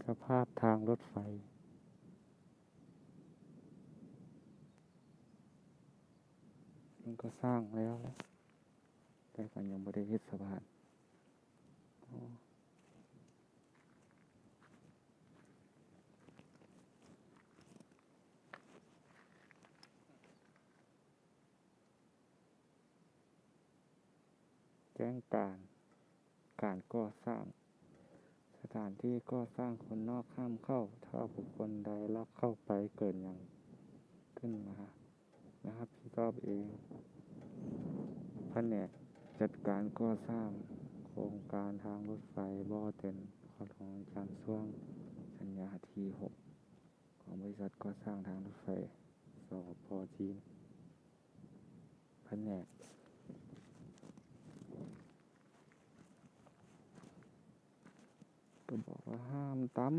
ສະພາບທາງລົດໄຟ ມັນກໍສ້າງແລ້ວແຫຼະ ແຕ່ກໍຍັງບໍ່ໄດ້ເຮັດສະພານ. ແຈ້ງການ ການກໍ່ສ້າງ. ສະຖານທີ່ກໍ່ສ້າງຄົນນອກຫ້າມເຂົ້າ. ຖ້າບຸກຄົນໃດລັກເຂົ້າໄປເກີດຫຍັງຂຶ້ນມາ ໃຫ້ຮັບຜິດຊອບເອງ. ພະແນກຈັດການກໍ່ສ້າງໂຄງການທາງລົດໄຟບໍ່ເຕັນຂອບຂອງອາຈານຊ່ວງ ສັນຍາທີຫົກ ຂອງບໍລິສັດກໍ່ສ້າງທາງລົດໄຟ ສປ ຈີນ. ພະແນກ ກໍບອກວ່າຫ້າມຕຳ